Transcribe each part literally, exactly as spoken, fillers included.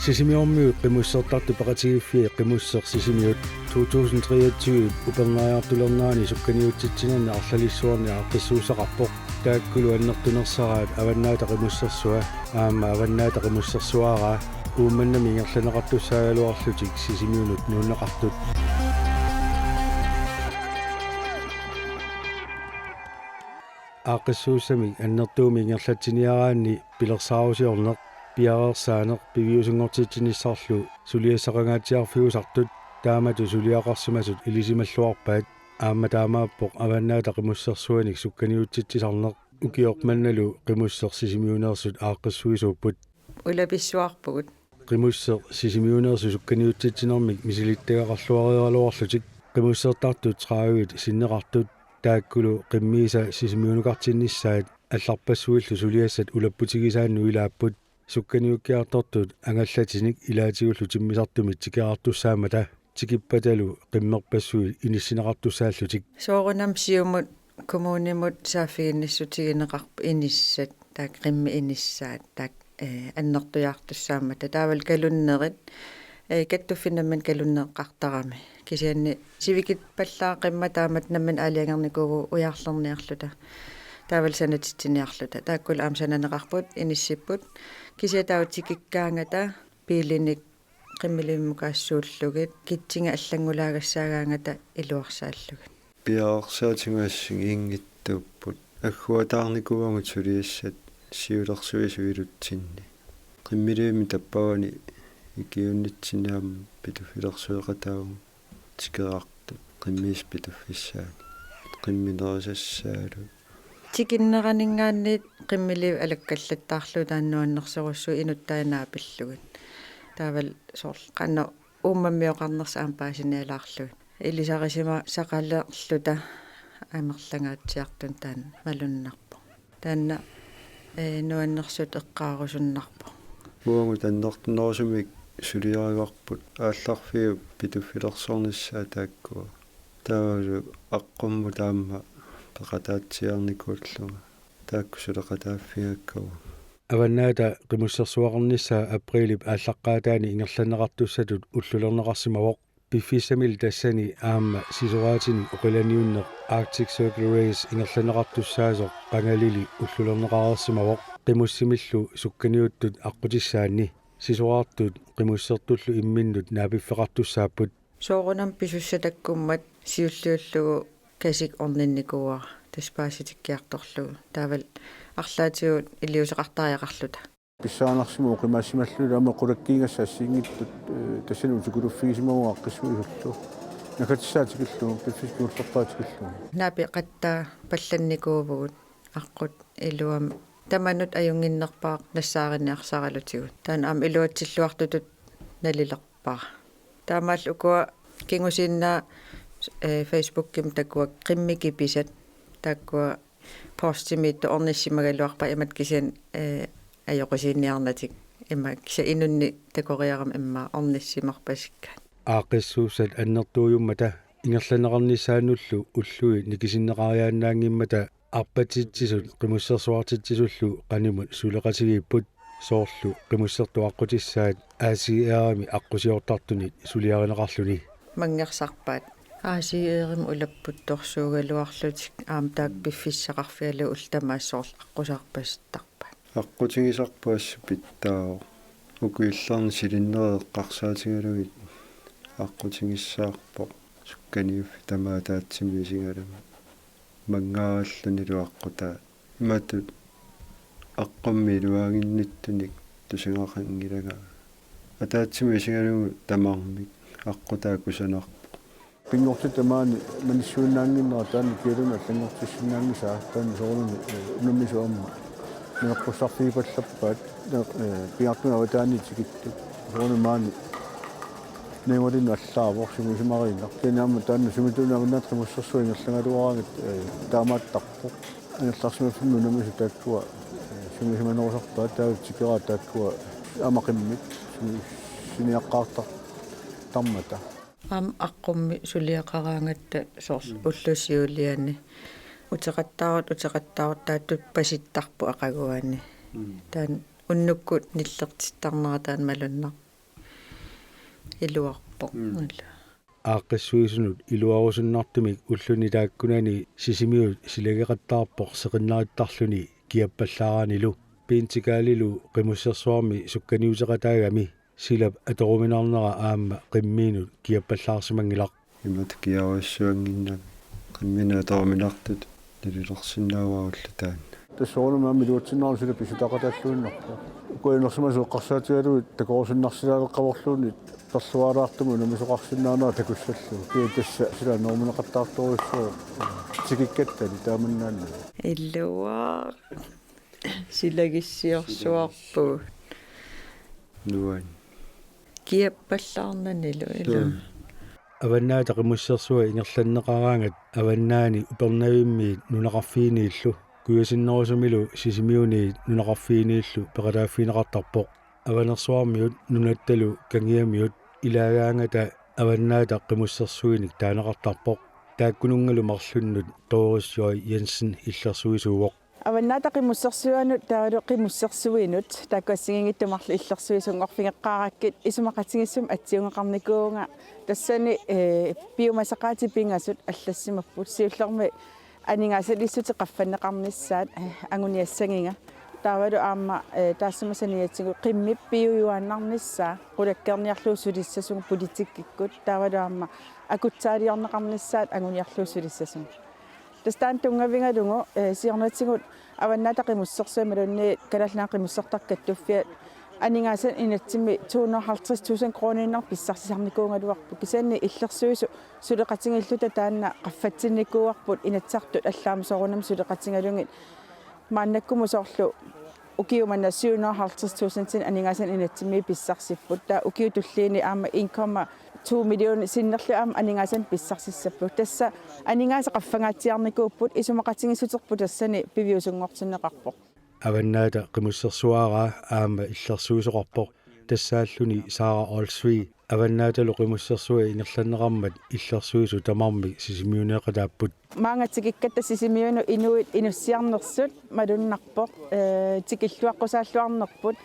Sisimiormiut Qimussertartut Peqatigiiffiat Qimusseq Sisimiut to tusind treogtyve upernaajartulernerani sukkaniutsitsinerni arlalissuarni aaqqissuussaqarpoq. Taakkulu annertunersaraat Avannaata Qimussersua aamma Avannaata Qimussersuaraa Uummannami ingerlanneqartussaagaluarlutik Sisimiunut nuunneqartut. Aaqqissuussamik annertuumik ingerlatsiniaraanni pilersaarusiorneq, piareersaaneq piviusunngortitsinissarlu suliassaqangaatsiarfiusartut taamatut suliaqarsimasut ilisimalluarpaat. Aamma taamaappoq Avannaata Qimussersuanik sukkaniutsitsisarneq ukioq mannalu Qimusseq Sisimiuneersut aaqqissuisuupput. Ulapissuarpugut. Qimusseq Sisimiuneersut sukkaniutsitsinermik misilittagaqarluareeraluarlutik qimussertartut tredive sinneqartut taakkulu qimmiisa Sisimiunukartinnissaat allarpassuillu suliassat ulapputigisaannut ilaapput. Sukkaniukkiartortut angallatinik ilaatigullu timmisartumit tikeraartussaammata tikippatalu qimmerpassuit inissinneqartussaallutik. Soorunami Siumut kommunimut saaffiginnissutigineqarput inissat, taakku qimmit inissaat, taakku, eh, annertujaartussaammata. Taavalu kalunnerit, eh, kattuffiit namminneq kalunneqartarami. Kisianni sivikippallaaqimmat taamatut namminneq aalajangernikuuvugut ujarlerniarluta. Taavalu sanatitsiniarluta. Taakkulu aamma sananeqarput, inissipput. Kisianni taava tikikkaangata biilinik qimmilivimmukaassallugit, kitsingit allanngulaagassagaangata iluarsaallugit. Piareersaatigaassagit inngitsuupput. Agguataarnikuuagut suliassat siulersuisut ilutsinni. Qimmilivimmik tappavani ikiuinnitsinni aamma pituffilersueqataavugut tikeraartut qimmiisa pituffissaani. Qimmeq nerisassaalu. Tikinneraninngaanniit qimmiliivik alakkallattaarlugu taanna nuannersorujussuuvoq inuttai naapillugit. Taavalu soorlu qanoq uummammioqarnersoq aamma paasinialaarlugit. Ilisarisimasaqalerluta amerlangaatsiartunik taanna malunnarpoq. Taanna, eh, nuannersutut eqqaarusunnarpoq. Uagut annertunerusumik suliarivarput aallarfiup pituffilersornissaa taakkua. Taavalu aqqummut taama peqataatsiarnikuullunga. Taakku suleqataaffigaakkagut. Avannaata Qimussersuaqarnissaa apriilip aallaqqaataani ingerlanneqartussatut ullulerneqarsimavoq. Piffissamilu tassani aamma sisoraatinik oqilaniunneq Arctic Circle Race ingerlanneqartussaasoq qangalili ullulerneqareersimavoq. Qimussimillu sukkaniuttut aqqutissaanni sisoraartut qimussertullu imminnut naapiffeqartussaapput. Soorunami pisussatakkummat siulliullugu kasik orninnikuuara, tassa paasitikkiartorlugu. Taavalu arlaatigut iliuuseqartariaqarluta. Pissanganarsimavoq oqimaassimallugit aamma qulakkiigassat assigiinngitsut, eh, tassani utikutuffigisimavagut aaqqissuisullu. Naggatissaa tikillugu, piffissap kingullertaa tikillugu. Naapeqattaapallannikuuvugut aqqut iluamik. Tamanut ajunnginnerpaaq nassaariniarsaralutigu. Taanna aamma iluatsilluartutut nalilerpara. Taamaallu ukua kingusinnaasut, eh, Facebookimi takuakka qimmit kipisat. Taakkua postimiittut ornissimagaluarpaat imatut kisianni, eh, ajoqusiinniarnatik. Ima kisianni inunnik takoriarami immaqa ornissimarpasikkaat. Aaqqissuussat annertuujummata ingerlanneqarnissaannullu ullui nikisinneqariaannaanngimmata arpatsitsisut qimussersuartitsisullu qanimut suleqatigiipput, soorlu qimussertut aqqutissaat A C R-imi aqqusiortartunit suliarineqarluni. Manngersarpaat. A C R-imi ulapputtorsuugaluarlutik aamma taakku piffissaqarfigalugit ullut tamaasa soorlu aqqusarpasittarpaat. Aqqutigisarput assut pitsaavoq. Uku illernut silinnerit eqqarsaatigalugit aqqutigissaarpoq. Sukkaniuffiit tamaat ataatsimut isigalugit. Manngaarallunilu aqqutaa. Imatut aqqummik iluaannginnittunik tusagaqanngilanga. Ataatsimut isigalugu tamarmik aqqutaa kusanarpoq. Pinngortitami maani manissuinnaannginnera taanna kialuna allanngortissinnaanngisaa taanna soorunami, eh, unammisut aamma. Naleqqussarfigipallappaat, eh, pingaartumik avataaniit tikittut. Soorunami maani. Najugalunnut allaavoq sumuisimariinnaq. Kisianni aamma taanna sumituuna Avannaata Qimussersua ingerlagaluaraangat, eh, taamaattarpoq. Angerlarsimaffimmi unammisut taakkua, eh, sumuisimanerusarpaat taava tikeraat taakkua aamma qimmit sumuissiniaqqaartartarmata. Aamma aqqummik suliaqaraangatta soorlu ullut siuliani. Uteqattaarutta, uteqattaarutta taava tuppasittarput aqaguani. Mm. Taanna unnukkut nillertittarnera taanna malunnarpoq. Iluarpoq. Mm. Ila. Aaqqissuisunut iluarusunnartumik ulluni taakkunani Sisimiut silageqattaarpoq seqinnarittarluni kiappallaaraanilu. Pintikalilu qimussersuarmi sukkaniuteqataagami silap atoruminarnera aamma qimmiinut kiappallaarsimanngilaq. Imatut kiarussuannginnami qimmiinut atoruminartut nalilersinnaavara ulloq taanna. Tassa soorunami aamma iluatsinnerulluni sila pissutaqataalluinnarpoq. Ukuinersimasut eqqarsaatigalugit takorusunnarsilaaleqqavorluunniit perluaalaartumik unammisoqarsinnaanera takussallugu. Kisianni tassa sila aneruminaqattaartorujussuuvoq tikikkattali taamannaannaq. Illuaq. Silagissiorsuarpugut. Nuan. Kiappallaarnanilu, ila. Suu. Avannaata Qimussersua ingerlanneqaraangat Avannaani Upernavimmiit nunaqarfiginiillu, kujasinnerusumilu Sisimiuniit nunaqarfiginiillu peqataaffigineqartarpoq. Avanersuarmiut nunattalu Kangiamiut ilaagaangata Avannaata Qimussersuinik taaneqartarpoq. Taakkununngalu marlunnut Doris J. Jensen illersuisuuvoq. Avannaata Qimussersuanut taavalu qimussersuinut taakku assigiinngitsut marluk illersuisunngorfigeqqaarakkit isumaqatigiissumik atsiungeqarnikuuvunga, tassani, eh, piumasaqaatit pingasut allassimapput, siullermik aningaasaliissutit qaffanneqarnissaat, eh, anguniassagiga. Taavalu aamma, eh, taassuma saniatigut qimmip piujuaannarnissaa qulakkeerniarlugu sulissasunga politikkikkut. Taavalu aamma akutsaaliorneqarnissaat anguniarlugu sulissasunga. Tassa taanna tunngavigalugu, eh, siornatigut Avannaata Qimussersua imaluunniit Kalaallit Nunaat Qimussertaqat Kattuffiat aningaasanik inatsimmi to hundrede og halvtreds tusind kroniinnaq pissarsisarnikuugaluarput. Kisianni illersuisut suleqatigiilluta taanna qaffatsinnikuuarput, Inatsisartut allaat aamma soorunami suleqatigalugit. Maannakkumut soorlu ukiumut manna syv hundrede og halvtreds tusindinik aningaasanik inatsimmi pissarsipput. Taava ukiut tulliini aamma en komma to million sinnerlugit aamma aningaasanik pissarsissapput. Tassa aningaasat qaffangaatsiarnikuupput, isumaqatigiissuterput tassani piviusunngortinneqarpoq. Avannaata Qimussersuaraa aamma illersuisoqarpoq, tassaalluni Sara Olsvig. Avannaatalu Qimussersua ingerlanneqarmat illersuisut tamarmik Sisimiuneeqataapput. Maanga tikikkatta Sisimiunut inuit inussiarnersut malunnarpoq, eh, tikilluaqqusaalluarnerput,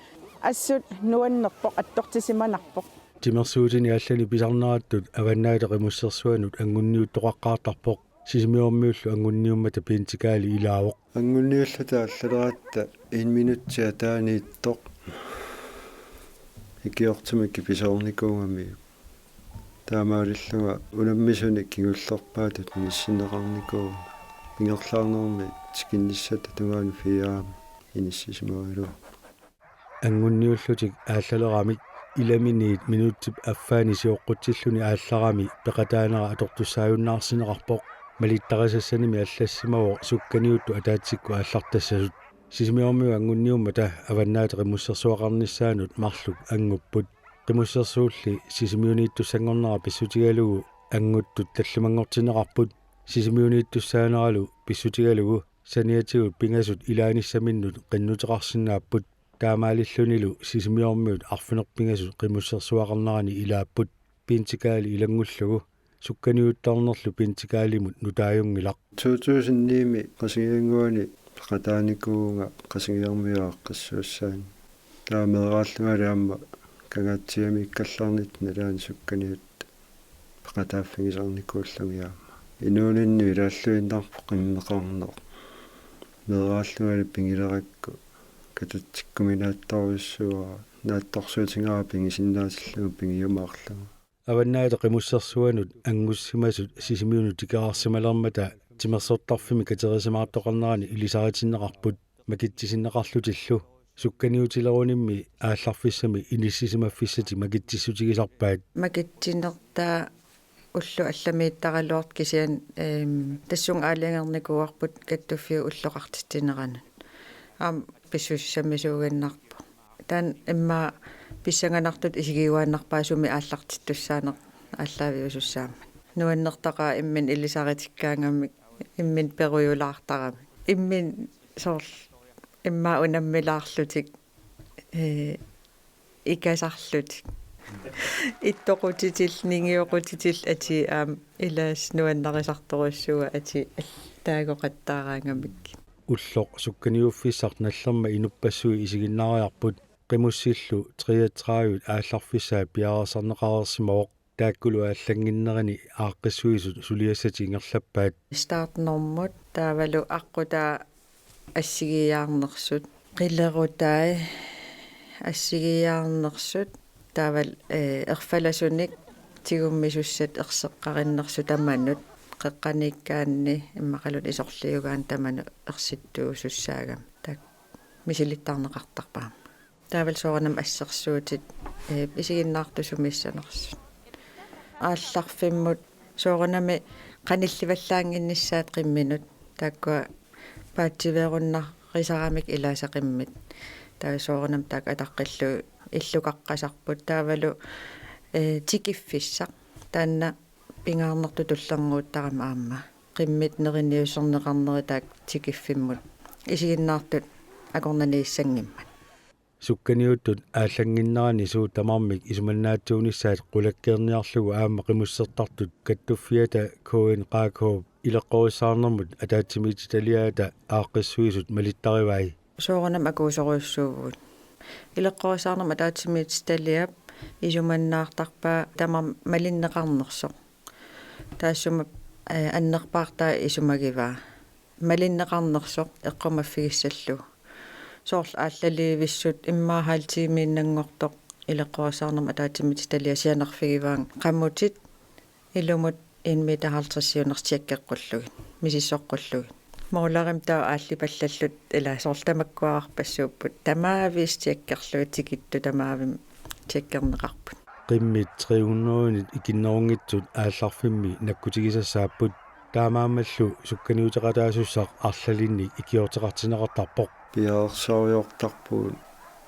assut nuannerpoq, attortisimanarpoq. Timersuutini allani pisarnerattut Avannaata Qimussersuanut angunniuttoqaqqaartarpoq. Sisimiormiullu angunniummata Pintikali ilaavoq. Angunniulluta allaleratta en minutsi ataaniittoq ikiortumik kipisoornikuugamiuk. Taamaalillunga unammisunik kingullerpaatut inissinneqarnikuugama. Ingerlaarnermi tikinnissatta tungaanut fire-mi inissisimagaluarput. Angunniullutik aallaleramik ilaminiit minutsip affaani sioqqutsilluni aallarami peqataanera atortussaajunnaarsinneqarpoq. Malittarisassanimi allassimavoq sukkaniuttut ataatsikkut aallartassasut. Sisimiormiut angunniummata Avannaata Qimussersuaqarnissaanut marluk angupput. Qimussersuulli Sisimiuniittussanngornera pissutigalugu anguttut tallimanngortinneqarput. Sisimiuniittussaaneralu pissutigalugu saniatigut pingasut ilaanissaminnut qinnuteqarsinnaapput. Taamaalillunilu Sisimiormiut arfineq-pingasut Qimussersuaqarnerani ilaapput. Pintikali ilanngullugu sukkaniuttarnerlu Pintikalimut nutaajunngilaq. To tusind ni-mi Qasigiannguani peqataanikuuvunga Qasigiarmiut aaqqissuussaanni. Taava meeraallungali aamma Kangaatsiamiikkallarnitta nalaani sukkaniuttut peqataaffigisarnikuullugit aamma. Inuuninni ilaalluinnarpoq qimmeqarneq. Meeraallungali pigilerakku katatsikkuminaattorujussuuara, naatsorsuutigaara pigisinnaatillunga pigiumaarlunga. Avannaata Qimussersuanut angussimasut Sisimiunut tikeraarsimalermata timersortarfimmi katerisimaartoqarnerani ilisaritinneqarput makitsisinneqarlutillu. Sukkaniutilerunimmi aallarfissami inissisimaffissatik makitsissutigisarpaat. Makitsinertaa ullut allamiittaraluartut kisianni, ehm, tassunga aalajangernikuuarput kattuffiup ulloqartitsineranut. Aamma pissusissamisuuginnarpoq. Taanna immaqa pissanganartutut isigiuaannarpaa sumi aallartittussaaneq aallaaviusussaammat. Nuannertaqaaq imminut ilisaritikkaangamik, imminut perujulaartaramik. Imminut soorlu immaqa unammilaarlutik, ee, ikasarlutik. Ittoqutitillu, ningioqutitillu atii aamma ilaasa nuannarisartorujussuuaat atii taagoqattaaraangamikkit. Ulloq sukkaniuffissaq nallermat inuppassuit isiginnaariarput. Qimussillu treogtredive aallarfissaat piareersarneqareersimavoq, taakkulu aallannginnerini aaqqissuisut suliassatik ingerlappaat. Startnormut taavalu aqqutaa assigiiaarnersut, qilerutai assigiiaarnersut, taavalu, eh, erfalasunik tigummisussat erseqqarinnersut tamanut, qeqqaniikkaanni immaqaluunniit isorliugaanni tamanut ersittuusussaagami. Taakku misilittarneqartarput aamma. Taavalu soorunami assersuutit, eh, isiginnaartut sumiissanersut. Aallarfimmut soorunami qanillivallaannginnissaat qimminut. Taakkua paatsiveerunnaarisaramik ilaasa qimmit. Taava soorunami taakku ataqqillugit illukaqqasarput. Taavalu, eh, tikiffissaq. Taanna pingaarnertut tullinnguuttarami aamma. Qimmit neriniusserneqarneri taakku tikiffimmut isiginnaartut akornanniissanngimmat. Sukkaniuttut aallannginnerani suut tamarmik isumannaatsuunissaat qulakkeerniarlugu aamma qimussertartut kattuffiata K N Qaakhuup ileqqorissaarnermut ataatsimiititaliaata aaqqissuisut malittarivai. Soorunami akuusorujussuuvugut. Ileqqorissaarnermut ataatsimiititaliap isumannaartarpaa tamarmik malinneqarnersoq. Taassuma, eh, annerpaartaa isumagivaa. Malinneqarnersoq eqqumaffigissallugu. Soorlu aallaliivissut immaqa halv timiinnanngortoq ileqqorissaarnermut ataatsimiititaliap sianerfigivaanga qamutit ilumut en meter halvtreds siunertut tjekkeqqullugit, misissoqqullugit. Målerimik taava aallipallallutik ilaa soorlu tamakkuararpassuupput. Tamaavisa tjekkerlugit tikittut tamaavimmi tjekkerneqarput. Qimmit tre hundrede ikinnerunngitsut aallarfimmi nakkutigisassaapput. Taamaammallu sukkaniuteqataasussaq arlalinnik ikiorteqartinneqartarpoq. Piareersariortarpugut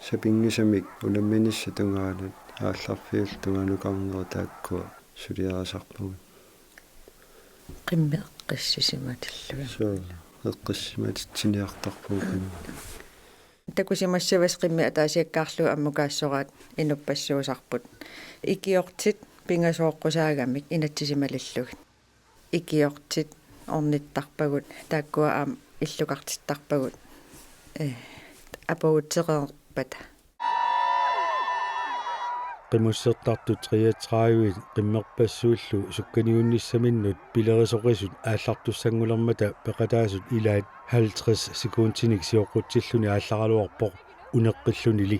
sapinngisamik unamminissap tungaanut aallarfiullu tungaanut karneru taakkua suliarisarpagut. Qimmit eqqissisimalillugit. Suu, eqqissisimalitsiniartarpugut qimmit. Takusimassavasi qimmit ataasiakkaarlugit ammukaassooraat inuppassuusarput. Ikiortit pingasooqqusaagamik inatsisimalillugit. Ikiortit ornittarpagut, taakkua aamma illukartittarpagut, eh, apuutseqarpata. Qimussertartut treogtredive qimmerpassuillu sukkaniunnissaminnut pilerisoqisut aallartussanngulermata peqataasut ilaat halvtreds sekundinik sioqqutsilluni aallaraluarpoq uneqqillunili.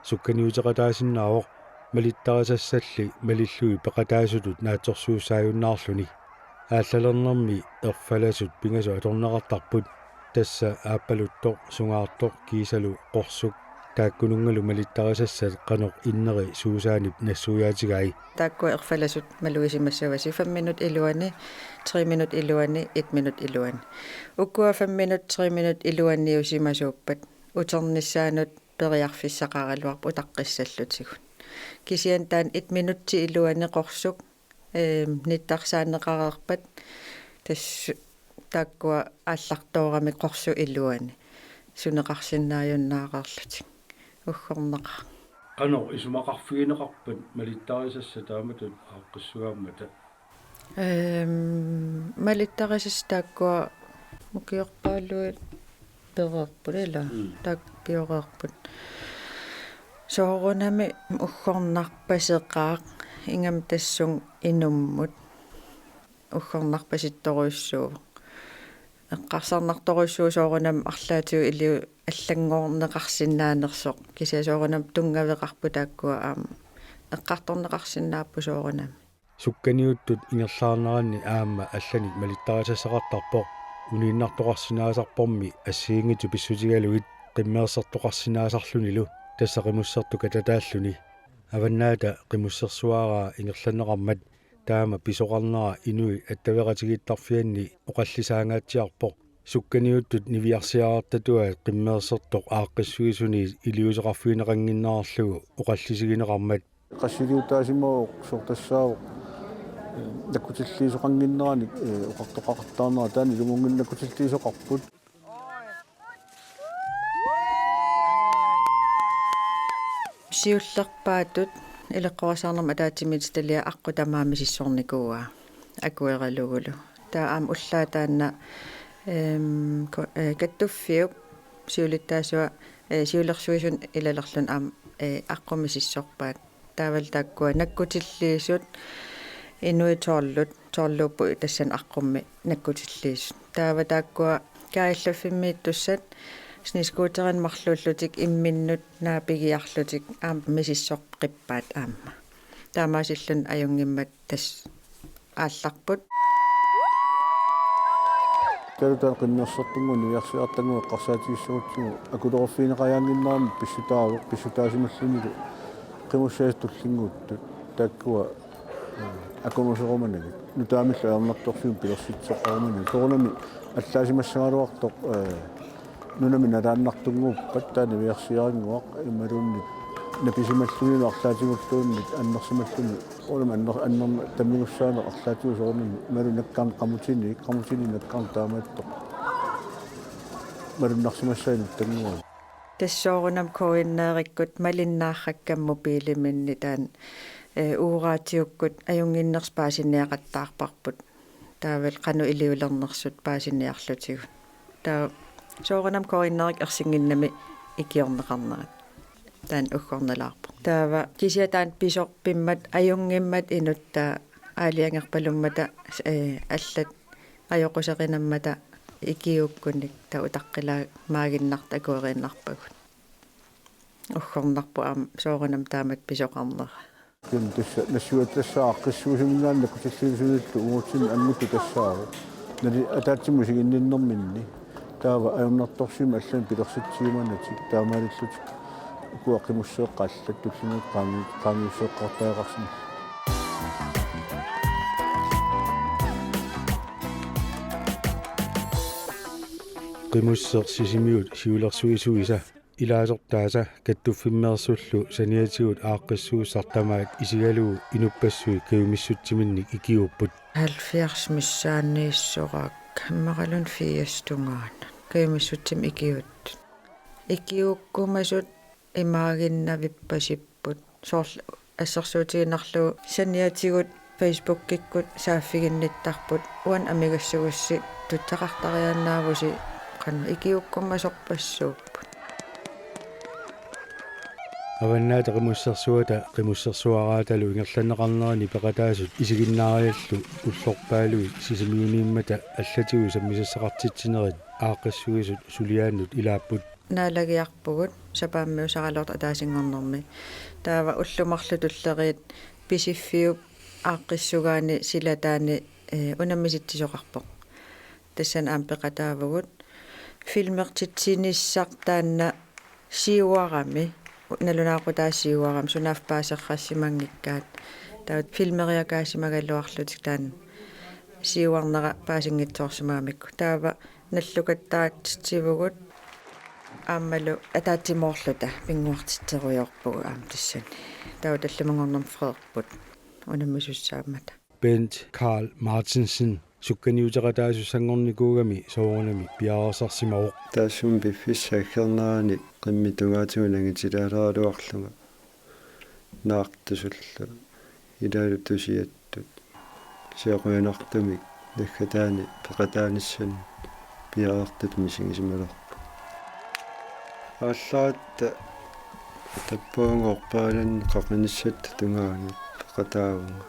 Sukkaniuteqataasinnaavoq malittarisassalli malillugit peqataasutut naatsorsuussaajunnaarluni. Aallalernermi erfalasut pingasut atorneqartarput. Tassa aappaluttoq, sungaartoq kiisalu qorsuk. Taakkununngalu malittarisassat qanoq inneri suusaanip nassuiaatigai. Taakkua erfalasut malugisimassavasi fem minut iluani, tre minut iluani, et minut iluani. Ukua fem minut, tre minut iluaniusimasuuppat uternissaanut periarfissaqaraluarpoq utaqqissallutigu. Kisianni taanna et minutti iluani qorsuk, ehm, nittarsaanneqareerpat tassa taakkua aallartooramik qorsuk iluani suneqarsinnaajunnaarlutik uggornaqaaq. Qanoq isumaqarfigineqarpat malittarisassat taamatut aaqqissugaammata? Ehm, malittarisassat taakkua ukiorpaaluit pereerput ilaa. Mm. Taakku pioreerput. Soorunami uggornarpaseqaaq ingammik tassunga inummut uggornarpasittorujussuuvoq. Eqqarsarnartorujussuuvoq soorunami arlaatigut iliuuseq allanngorneqarsinnaanersoq. Kisianni soorunami tunngaveqarput taakkua aamma eqqartorneqarsinnaapput soorunami. Sukkaniuttut ingerlaarneranni aamma allanik malittarisassaqartarpoq uniinnartoqarsinnaasarpormi assigiinngitsut pissutigalugit qimmeersertoqarsinnaasarlunilu, tassa qimussertut katataalluni. Avannaata qimussersuaraa ingerlanneqarmat taama pisoqarnera inuit attaveqatigiittarfianni oqallisaangaatsiarpoq. Sukkaniuttut niviarsiarartatuaat qimmeersertoq aaqqissuisuniit iliuuseqarfigineqannginnerarlugu oqallisigineqarmat. Qassiliutaasimavoq soorlu tassaavoq, eh, nakkutilliisoqannginneranik, eh, oqartoqaqattaarnera taanna ilumuunngilaq nakkutilliisoqarput. Siullerpaatut ileqqorissaarnermut ataatsimiititaliap aqqut tamaat misissornikuuaa akueralugulu. Taava aamma ullaaq taanna, ehm, ko-, eh, kattuffiup siulittaasua, eh, siulersuisuni ilalerluni aamma ee, aqqummi misissorpaat. Taavalu taakkua nakkutilliisut inuit tollut, tolluupput tassani aqqummi nakkutilliisut. Taava taakkua kaajallaffimmiittussat snescooterinik marluullutik imminnut naapigiarlutik aamma misissoqqippaat aamma. Taamaasilluni ajunngimmat tassa aallarput. Talutaan qimmersertunnguit niviarsiartannguit eqqarsaatigissagutsigu akuleruffigineqajaannginnermik pissutaavoq, pissutaasimallunilu qimussaasut tullinnguuttut taakkua, ee, akunuuserumanagit. Nutaamillu ajornartorsiut pilersitsisoqarumanagit. Soorunami allaasimassagaluartoq, ee, nunami nalaannartunnguuppat taanna niviarsiarinnguaq imaluunniit napisimallunilu arlaatigulluunniit annersimalluni. Soorunami anner-, annerma-, tammigussaaneq arlaatigut soorunami imaluunniit nakkarneq qamutini, qamutini nakkarneq taamaattoq. Malunnarsimassaaq inuttannguagut. Tassa soorunami K N R-ikkut malinnaarrakkami mobiiliminni taanna, ee, uagut raatiukkut ajunnginnersut paasiniaqattaarparput. Taavalu qanoq iliuulernersut paasiniarlutigu. Taava soorunami K N R-ikkut ersinnginnami ikiorneqarnerat. Taanna uggornalaarpoq. Taava kisianni taanna pisoq pimmat ajunngimmat inuttaa aalajangerpalummata, ee, allat ajoquserinammata ikiuukkunik taava utaqqilaamaaginnartut akueriinnarpagut. Uggornarpoq aamma soorunami taamatut pisoqarnera. Kisianni tassa nassuiaat tassa aaqqissuussiminngaanniit nakkutilliisunillu uagutsinnut angutit tassaavoq. Nali ataatsimut isiginninnerminni. Taava ajornartorsiut allamik pilersitsigumanatik taamaalillutik ukua qimusseeqqat allat tullinnguukkut qaangiu-, qaangiusseeqqaartariaqarsimallugit. Qimusseq Sisimiut siulersuisuisa ilaasortaasa kattuffimmeersullu saniatigut aaqqissuussaq tamaat isigalugu inuppassuit kajumissutsiminnik ikiuupput. Halvfjerds missaaniissoraakka, immaqaluunniit firs tungaanut. Kajumissutsimik ikiuuttut. Ikiuukkumasut imaaginnavippasipput. Soorlu assersuutigiinnarlugu saniatigut Facebookikkut saaffiginnittarput, uani amigassagussi tuttaqartariaannaavusi, qanoq ikiuukkumasorpassuupput. Avannaata Qimussersuata qimussersuaraatalu ingerlanneqarnerani peqataasut isiginnaariallu ullorpaalui Sisimiuniimmata allatigut sammisassaqartitsinerit aaqqissuisut suliaannut ilaapput. Naalagiarpugut sapaammiusaraluartoq ataasinngornermi. Taava ullut marluk tulleriit Pisiffiup aaqqissugaani silataani, ee, unammisitsisoqarpoq. Tassani aamma peqataavugut. Filmertitsinissaq taanna siuarami, nalunaaqutaa siuarami, sunaaffa paaserrassimanngikkaat. Taava filmeriakaasimagaluarlutik taanna siuarnera paasinngitsoorsimagamikku. Taava nallukattaartitsivugut aammalu ataatsimoorluta pinnguartitserujoorpugut aamma tassani. Taava tallimanngornermi freerput unammisussaammata. Bent Karl Martinsen sukkaniuteqataasussanngornikuugami soorunami piareersarsimavoq. Taassuma piffissap aggernerani qimmit tungaatigut nangitilaaleraluarlunga naartusullu ilaalu tusiattut. Kisianni qujanartumik naggataani peqataanissannut piareertutut misigisimalerpunga. Aallaratta tappavunga orpaalanni qaqinissatta tungaanut peqataavunga.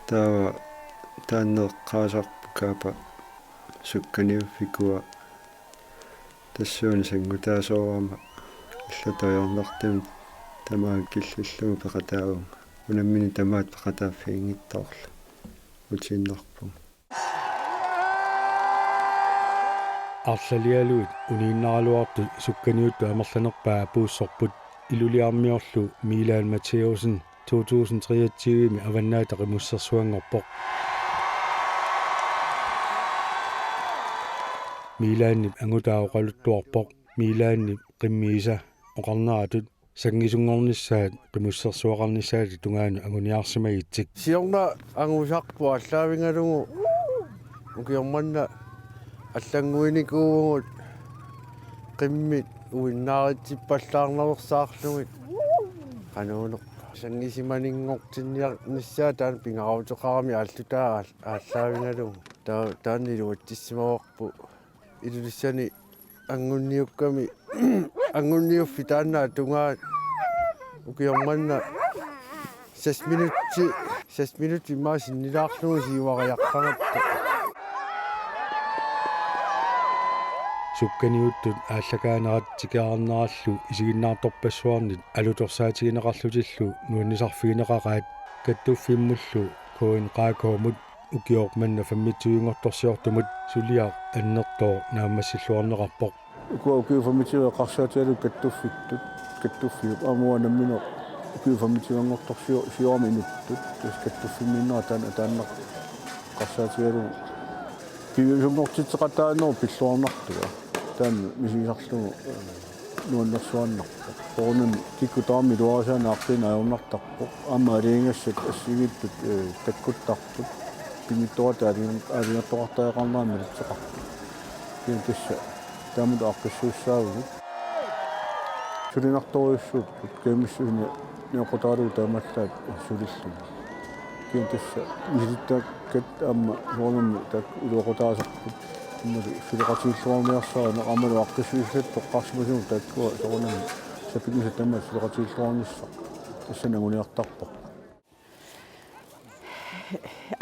Taava taanna eqqaasarpoq Kaapa sukkaniuffikua tassuuna sanngutaasoorama allatut ajornartumik tamaat killillugu peqataavunga. Unammineq tamaat peqataaffiginngitsoorlunga utiinnarpunga. Arlalialuit uniinnaraluartut sukkaniuttut amerlanerpaat apuussorput. Iluliarmiorlu Milan Matthäusen to tusind treogtyve-mi Avannaata Qimussersuanngorpoq. Milanip angutaa oqaluttuarpoq. Milanip qimmiisa oqarneratut sanngisunngornissaat qimussersuaqarnissaata tungaanut anguniarsimagitsik. Siorna angusarput aallaavigalugu ukioq manna allannguinikuuvugut qimmit uinnaaritsippallaarnaveersaarlugit. Qanuunerpa. Sanngisimaninngortinniarnissaa taanna pingaaruteqarami aallutaa aal-, aallaavigalugu. Taa-, taanna iluatsissimavarput. Ilulissani angunniukkami, angunniuffik taanna tungaanut Ukioq manna seks minutti, seks minutti immaqa sinnilaarlugu siuariaqqanngitsoq. Sukkaniuttut aallakaanerat tikeraarnerallu isiginnaartorpassuarnit alutorsaatigineqarlutillu nuannisarfigineqaqaat. Kattuffimmullu K N K K-mut ukioq manna femogtyve-nngortorsiortumut suliaq annertooq naammassilluarneqarpoq. Ukua ukiut femogtyve eqqarsaatigalugu kattuffittut, kattuffiup aamma uanga nammineq ukiut femogtyve-nngortorsior-, siorama inuttut, tassa kattuffimmiinnera taanna ataannaq eqqarsaatigalugu piviusunngortitseqataanerup pilluarnartua. Taanna misigisarlugu, eh, nuannersuaannarpoq. Soorunami kikkut tamarmik iluarisaannut aaqqiineq ajornartarpoq. Aamma aalajangigassat assigiittut, eh, takkuttarput. Pinngitsoorata aalajan-, aalajangertoqartariaqarnerat malitseqarpoq. Kisianni tassa taamatut aaqqissuussaavugut. Sulinartorujussuupput, kajumissuseq nioqqutaralugu taamaallaat sulilluni. Kisianni tassa misilittaakkat aamma soorunami taakku iluaqutaasarput. Aammalu suleqatigiilluarniarsarineq aammalu aaqqissuussisatta toqqarsimasugut taakkua soorunami sapinngisat tamaasa suleqatigiilluarnissaq. Tassani anguniartarpoq.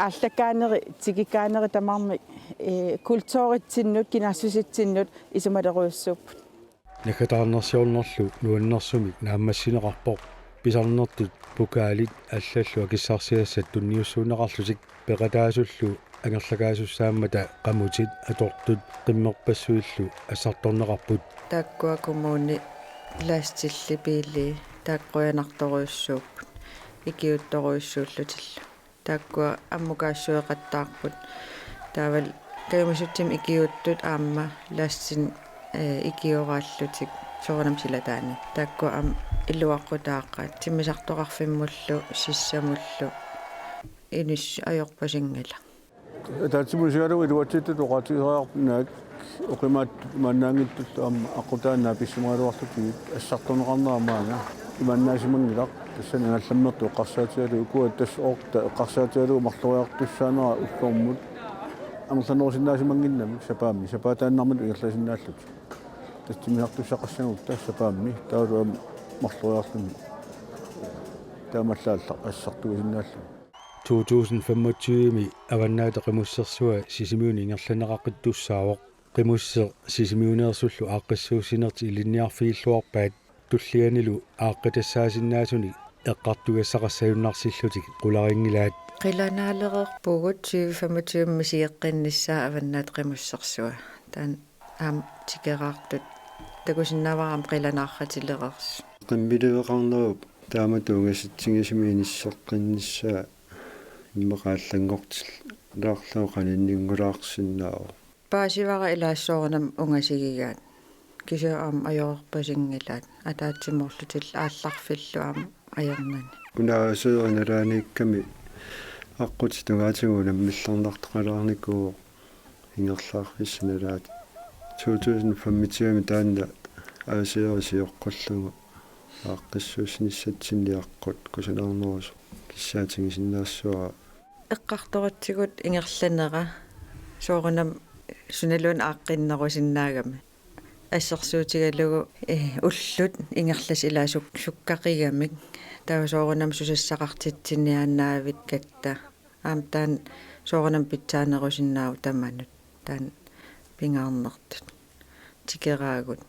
Aallakaaneri, tikikaaneri tamarmik, eh, kulturitsinnut, kinaassusitsinnut isumalerujussuupput. Naggataarnersiornerlu nuannersumik naammassineqarpoq. Pisarnertut pokaalit allallu akissarsiassat tunniussuunneqarlutik peqataasullu angerlakaasussaammata qamutit atortut qimmerpassuillu assartorneqarput. Taakkua kommuni lastilli biili taakku qujanartorujussuupput ikiuuttorujussuullutillu. Taakkua ammukaassueqattaarput. Taavalu kajumissutsimik ikiuuttut aamma lastit, eh, ikioraallutik soorunami silataanni. Taakkua aamma iluaqutaaqaat. Timmisartoqarfimmullu sissamullu inussat ajorpasinngilaq. Ataatsimut isigalugu iluatsittut oqaatigisariaqarput naak oqimaatsut imaannaanngitsullu aamma aqqutaani naapissimagaluarlutigit assartorneqarnera maanga imaannaasimanngilaq. Tassani angallammertut eqqarsaatigalugu ukua tassa orta eqqarsaatigalugu marloriartussaanera ullormut amerlanerusinnaasimanngimmat sapaammi, sapaataannarmata ingerlasinnaallutik. Tassa timmisartussaqassagutta sapaammi taavalu aamma marloriarluni taamaallaat assartuisinnaalluni. To tusind femogtyve-mi Avannaata Qimussersua Sisimiuni ingerlanneqaqqittussaavoq. Qimusseq Sisimiuneersullu aaqqissuussinertik ilinniarfigilluarpaat, tullianilu aaqqitassaasinnaasunit eqqartugassaqassajunnarsillutik qularinngilaat. Qilanaalereerpugut tyve femogtyve misigeqqinnissaa Avannaata Qimussersua. Taanna aamma tikeraartut takusinnaavara aamma qilanaarratilereersut. Qimmiliveqarnerup taamatut ungasitsigisumik inisseqqinnissaa immaqa allanngortilaarlugu qaninninngulaarsinnaavoq. Paasivara ilaat soorunami ungasigigaat. Kisianni aamma ajorerpasinngilaat. Ataatsimoorlutillu aallarfillu aamma ajornani. Una aasiit nalaaniikkami aqqutit tungaatigut unammillernartoqalaarnikuuvoq ingerlaarfissat nalaat. To tusind femogtyve-mi taanna aasiit sioqqullugu aaqqissuussinissatsinni aqqut kusanarnerusoq kissaatigisinnaassavara. Eqqartoritsigut ingerlanera soorunami sunaluunniit aaqqinnerusinnaagami. Assersuutigalugu, eh, ullut ingerlasut ilaat suk-, sukkaqigamik. Taava soorunami susassaqartitsiniaannaavit katta. Aamma taanna soorunami pitsaanerusinnaavoq tamanut. Taanna pingaarnertut. Tikeraagut.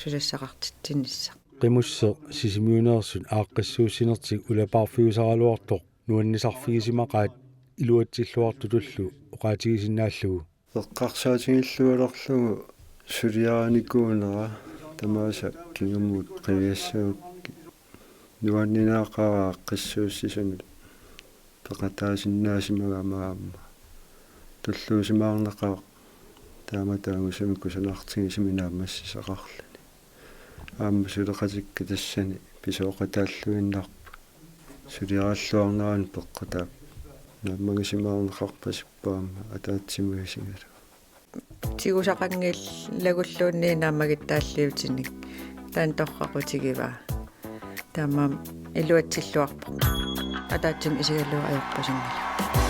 Susassaqartitsinissaq. Qimusseq Sisimiuneersut aaqqissuussinertik ulapaarfiusaraluartoq nuannisarfigisimaqaat iluatsilluartutullu oqaatigisinnaallugu. Eqqarsaatigilluarlugu suliarinikuunera tamaasa kingumut qiviassagukkit. Nuanninaqaaq aaqqissuussisunut peqataasinnaasimagama aamma. Tulluusimaarnaqaaq taamatut angusumik kusanartigisumik naammassisaqarluni. Aamma suleqatikka tassani pisooqataalluinnarput. Suliaralluarnerani peqqutaavoq. Naammagisimaarneqarpasippoq aamma ataatsimut isigalugu. Tigusaqanngilagulluunniit naammagittaalliutinik. Taanna torraqutigivaa. Taamaammat iluatsilluarpoq. Ataatsimut isigalugu ajorpasinngilaq.